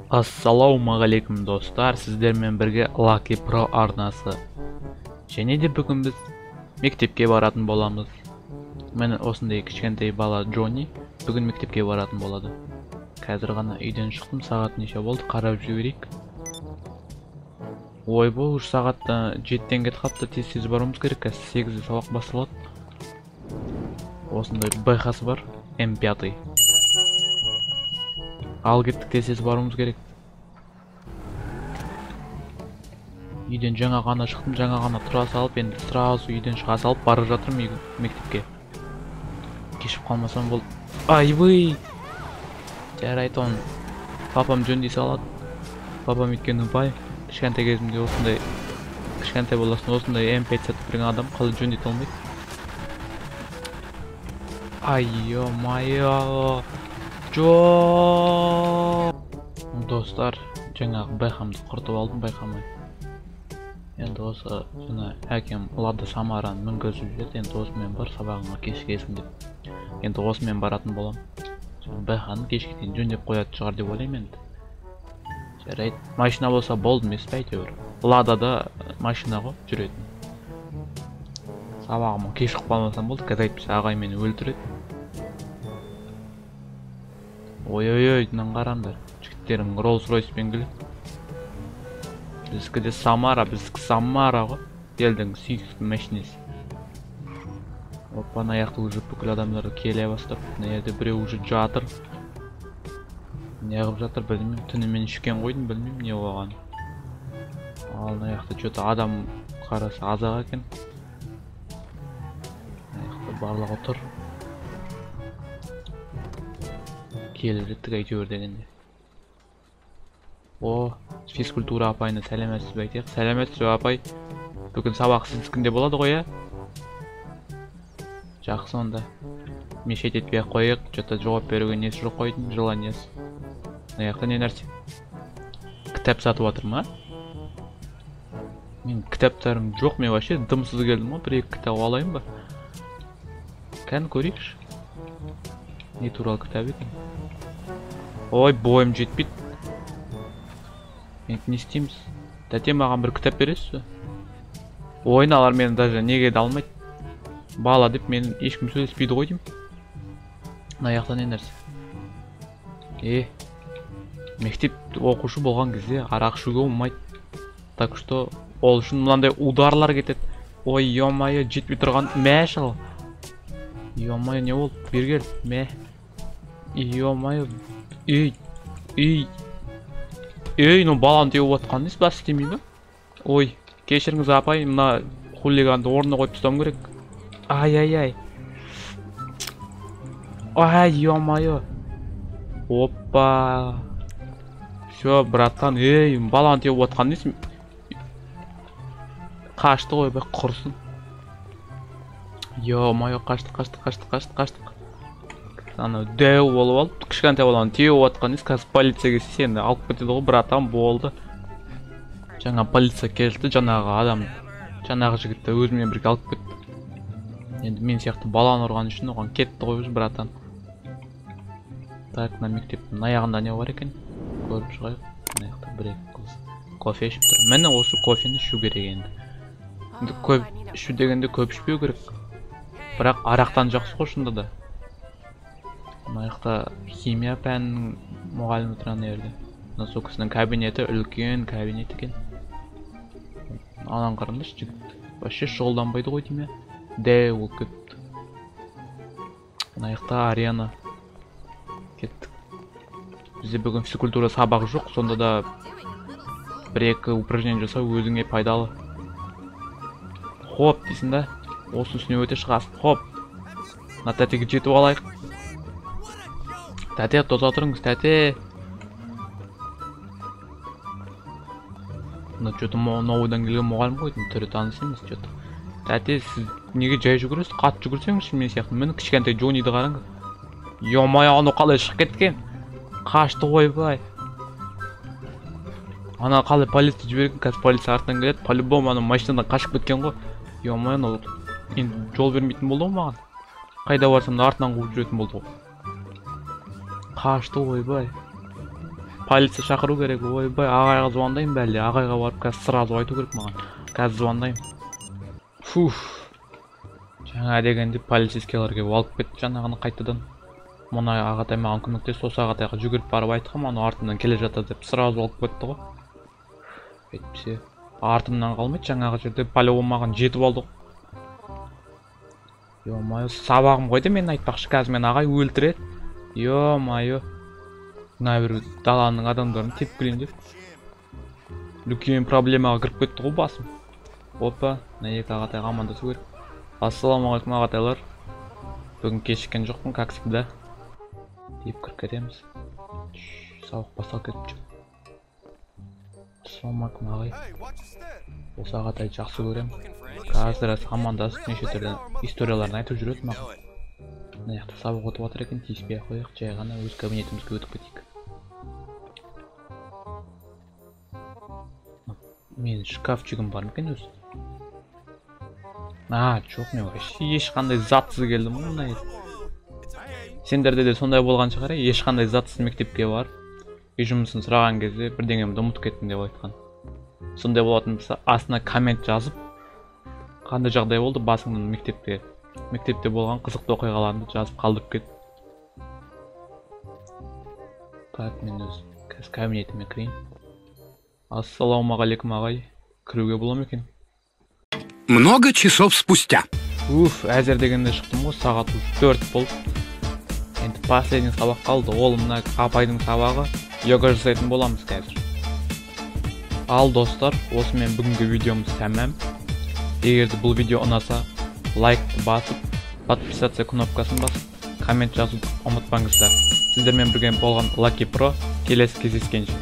Ассалаумағалейкум достар, сіздермен бірге Lucky Pro арнасы. Және де бүгін біз мектепке баратын боламыз. Міне осындай кішкентай бала Джонни бүгін мектепке баратын болады. Қазір ғана үйден шықтым, сағат неше болды, қарап жіберейік. Ойбой, уже сағат 7-тен кетіп қалыпты, тез-тез баруымыз керек, қазір 8-де сабақ басталады. Осындай байқасы бар, М5. Ал кеттік, тез-тез баруымыз керек. Үйден жаңа ғана шықтым, жаңа ғана тұра салып, енді сразу үйден шыға салып бара жатырмын мектепке. Кешіп қалмасам болды. Айбый! Жарайды, оны папам жөндей салады. Папам өйткені бай. Кішкентай кезімде осындай, кішкентай баласын осындай М5 сатып берген адам қалай жөндете алмайды? Ай, ё-моё! Жоқ! Достар, жаңағы байқамды құртып алдым байқамай. Енді осы жаңа әкем Лада Самараны мінгізіп жіберді, енді осымен бар, сабағыңа кешігесің деп. Енді осымен баратын болам. Байқаны кешке дейін жөндеп қоятын шығар деп ойлаймын енді. Жарайды, машина болса болды емес пе әйтеуір. Ладада машина ғой жүретін. Сабағыма кешігіп қалмасам болды, қазір әйтпесе ағай мені өлтіреді. Ой-ой-ой, мынаны қараңдар. Жігіттерің Роллс-Ройспен келеді. Біздікі де Самара, біздікі Самара ғой. Елдің сүйікті машинасы. Опа, ана жақта уже бүкіл адамдар келе бастап. Мына жерде біреу уже жатыр. Не қылып жатыр білмеймін. Түнімен ішкен қойдым, білмеймін не болғанын. Ал мына жақта чё-то адам қарасы аз-ақ екен. Мына жақта барлығы тұр. Келіп жеттік әйтеуір дегенде. О, физкультура апайына сәлеметсіз бе айтайық. Сәлеметсіз бе апай? Бүгін сабақ сіздікінде болады ғой, ә? Жақсы онда. Мешет етпей ақ қояйық, чё-то жауап беруге несі жоқ қойдым, желаниесі. Мына жақта не нәрсе? Кітап сатып жатыр ма? Мен кітаптарым жоқ, мен вообще дымсыз келдім ғой, бір-екі кітап алайын ба? Кәні көрейікші. Не туралы кітап екен? Ой, бойым жетпейді. Енді не істейміз? Тәте, маған бір кітап бересіз бе? Ой, мыналар мені даже неге де алмайды. Бала деп мені ешкім сөйлеспейді ғой деймін. Мына жақта не нәрсе? Мектеп оқушы болған кезде арақ ішуге болмайды. Так что ол үшін мынандай ударлар кетеді. Ой, ё-моё, жетпей тұрған мә шал. Ё-моё, не болды? Бері кел, мә. Ё-моё. Ей, ей. Ей, ну баланы теуіп жатқан несі, бас істемей ме? Ой, кешіріңіз апай, мына хулиганды орнына қойып тастауым керек. Ай-ай-ай. Ай, ё-моё. Опа. Всё, братан, ей, баланы теуіп жатқан несі? Қашты ғой, бе, құрсын. Ё-моё, қашты, қашты, қашты, қашты, қашты. Ана дәу болып алып, кішкентай баланы теуіп жатқан несі, қазір полиция келсе сені алып кетеді ғой, братан, болды. Жаңа полиция келді, жаңағы адам, жаңағы жігітті өзімен бірге алып кетті. Енді мен сияқты баланы ұрған үшін оған кетті ғой өзі, братан. Так, мына мектептің аяғында не бар екен? Көріп шығайық. Мына жақта бір екі қыз кофе ішіп тұр. Міне осы кофені ішу керек енді. Енді көп ішу дегенде көп ішпеу керек. Бірақ арақтан жақсы ғой шынында да. Мына жақта химия пәнінің мұғалімі тұр ана жерде. Мына сол кісінің кабинеті үлкен кабинет екен. Ананы қараңдаршы, жігіт вообще шұғылданбайды ғой деймін. Дәу болып кетті. Мына жақта арена. Кеттік. Бізде бүгін физкультура сабағы жоқ, сонда да бір-екі упражнение жасау өзіңе пайдалы. Хоп дейсің да, осы үстіне өте шығасың. Хоп. Мына тәтеге жетіп алайық. Тәте, тоса тұрыңыз, тәте. Мына чё-то новыйдан келген мұғалім ғой, түрі таныс емес чё-то. Тәте, сіз неге жай жүгіресіз? Қатты жүгірсеңізші мен сияқты. Міне кішкентай Джонниді қараңыз. Ё-моё, анау қалай шығып кеткен? Қашты ойбай. Ана қалай полиция жіберген, қазір полиция артынан келеді. По-любому анау машинадан қашып кеткен ғой. Ё-моё, анау енді жол бермейтін болды ғой маған. Қайда барсам да артынан қуып жүретін болды ғой. Қашты ойбай. Полиция шақыру керек. Ойбай, ағайға звондаймын бәле. Ағайға барып қазір сразу айту керек маған. Қазір звондаймын. Фуф. Жаңа дегенде полицейскийлер келіп алып кетті жаңағыны қайтадан. Мына ағатай маған көмектесті, осы ағатайға жүгіріп барып айтқам, анау артымнан келе жатыр деп сразу алып кетті ғой. Әйтпесе артымнан қалмайды, жаңағы жерде по-любому маған жетіп алды. Ё-моё, сабағым қойды мен айтпақшы, қазір мен ағай өлтіреді. Ё-моё. Мына бір даланың адамдарын тепкілейін деп. Үлкен проблемаға кіріп кетті ғой басым. Опа, мына екі ағатайға амандасу керек. Ассалаумағалейкум ағатайлар. Бүгін кешіккен жоқпын, как всегда. Деп кіріп кетеміз. Сабақ басталып кетті. Ассалаумағалейкум ағай. Осы ағатайды жақсы көремін. Қазір амандасып неше түрлі историяларын айтып жүреді маған. Мына жақта сабақ өтіп жатыр екен, тиіспей ақ қояйық, жай ғана өз кабинетімізге өтіп кетейік. Менің шкафчигім бар ма екен өзі? А, жоқ, мен вообще ешқандай затсыз келдім ғой мына жерге. Сендерде де сондай болған шығар, ешқандай затсыз мектепке барып, үй жұмысын сұраған кезде бірдеңемді ұмытып кеттім деп айтқан. Сондай болатын болса, астына коммент жазып, қандай жағдай болды басыңнан мектепте, мектепте болған қызықты оқиғаларыңды жазып қалдырып кет. Так, мен өз қазір кабинетіме кірейін. Ассалаумағалейкум ағай, кіруге бола ма екен? Много часов спустя. Уф, әзер дегенде шықтым ғой, сағат уже 4 болды. Енді последний сабақ қалды, ол мына апайдың сабағы, йога жасайтын боламыз қазір. Ал достар, осымен бүгінгі видеомыз тәмам. Егер де бұл видео ұнаса, лайкты басып, подписаться кнопкасын басып, коммент жазуды ұмытпаңыздар. Сіздермен бірге болған Lucky Pro, келесі кездескенше.